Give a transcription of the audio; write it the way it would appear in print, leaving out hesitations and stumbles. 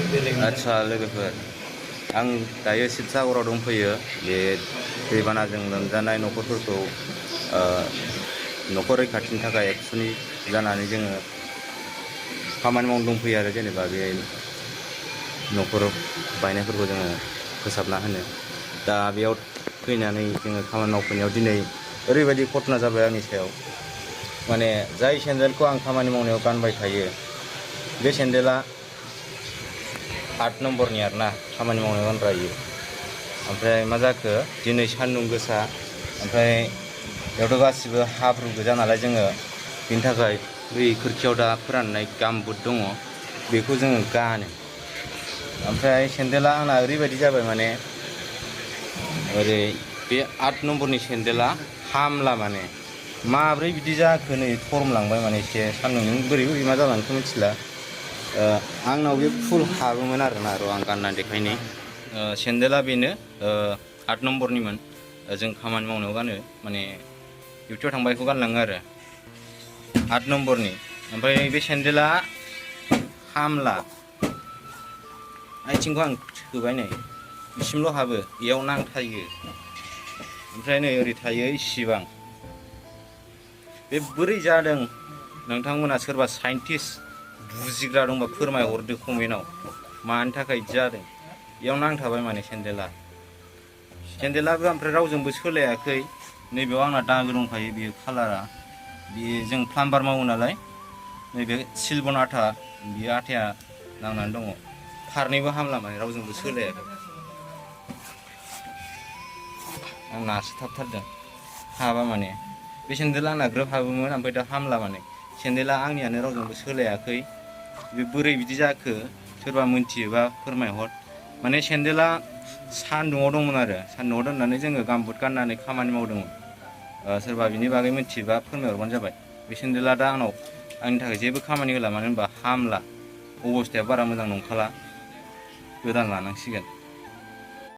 आदसा लोगोफोर आं दायो शिबसागराव दंफैयो। बे दैबानाजों लोमजानाय न'खरफोरखौ न'खर रैखाथिनि थाखाय एक्सुनि जानानै जोङो खामानि मावनो दंफैयो आरो जेनेबा बे न'खर बायनायफोरखौ जोङो फोसाबना होनो। दा बेयाव फैनानै जोङो खामानि मावफैनायाव दिनै ओरैबायदि घटना जाबाय आंनि सायाव। माने जाय सेन्देलखौ आं खामानि मावनायाव गानबाय थायो बे सेन्देला 8 नम्बरनि आरोना खामानि मावनायाव गानग्रा इयो। ओमफ्राय मा जाखो दिनै सान्दुं गोसा, ओमफ्राय बेयावथ' गासिबो हाब्रु गोजा नालाय जोङो बेनि थाखाय बै खोरखियाव दा फोराननाय गामबुट दङ बेखौ जोङो गानो। ओमफ्राय सेन्देला आंना ओरैबायदि जाबाय माने ओरै बे 8 नम्बरनि सेन्देला हामला माने माब्रै बिदि जाखो नै थरमलांबाय माने एसे सान्दुंजों बोरै मा जालांखो मिथिला। आंनाव बे फुल हाबोमोन आरोना र' आं गाननानै देखायनि। सेन्देला बेनो 8 नम्बरनिमोन। जों खामानि मावनायाव गानो, माने डिउटियाव थांबा बेखौ गानलाङो आरो 8 नम्बरनि। ओमफ्राय बे सेन्देला हामला, आथिंखौ आं थोबाय नै बिसिमल' हाबो, बेयाव नांथायो। ओमफ्राय नै ओरै थायो इसिबां। बे बोरै जादों नोंथांमोना सोरबा साइन्टिस्ट बुजिग्रा दंबा फोरमायहरदो कमेन्टआव मानि थाखाय बिदि जादों। बेयाव नांथाबाय माने सेन्देलाबो ओमफ्राय रावजोंबो सोलायाखै। नैबेयाव आंना दागो दंखायो, बेयो कालारा। बेयो जों प्लाम्बार मावो नालाय, नैबे सिलबन आथा, बेयो आथाया नांनानै दङ। फारनैबो हामला माने रावजोंबो सोलायाखै। आं नारसिनथाबथारदों हाबा माने। बे सेन्देला आंना ग्रोब हाबोमोन, ओमफ्राय दा हामला माने सेन्देला आंनियानो रावजोंबो सोलायाखै। बे बोरै बिदि जाखो सोरबा मोनथियोबा फोरमायहर। माने सेन्देला सान्दुङाव दंमोन आरो सान्दुङाव दोननानै जोङो गामबुट गाननानै खामानि मावदोंमोन। सोरबा बिनि बागै मिथियोबा फोरमायहरबानो जाबाय। बे सेन्देला दा आंनि थाखाय जेबो खामानि होला, मानो होनबा हामला, अबस्थाया बारा मोजां नंखाला, गोदान लानांसिगोन।